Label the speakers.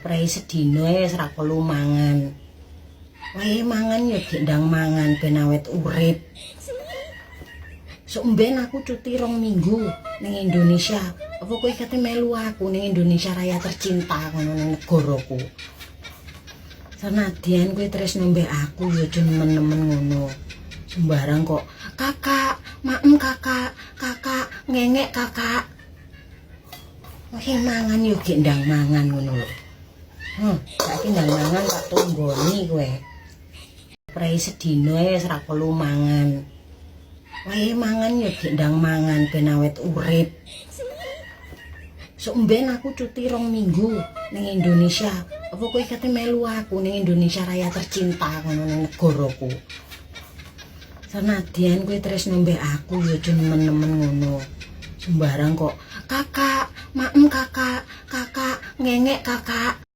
Speaker 1: Prei sedina wis ora perlu mangan. Wae mangan ya gek ndang mangan ben awet urip. Sok mben aku cuti 2 minggu ning Indonesia. Apa kowe kate melu aku ning Indonesia Raya tercinta ngono, ning negaraku? Senadyan kowe tresno mbek aku ya aja nemen-nemen ngono. Sembarang kok kakak, maem kakak, kakak, ngengek kakak. Wae mangan yo gek ndang mangan ngono lho. Saiki ndang mangan tak tunggoni kowe. Prei sedina wis ora perlu mangan. Wae mangan ya gek ndang mangan ben awet urip. Sok mben aku cuti 2 minggu ning Indonesia. Apa kowe kate melu aku ning Indonesia Raya tercinta ngono, ning negaraku? Senadyan kowe tresno mbek aku ya aja nemen-nemen ngono. Sembarang kok kakak, maem kakak, kakak, ngengek kakak.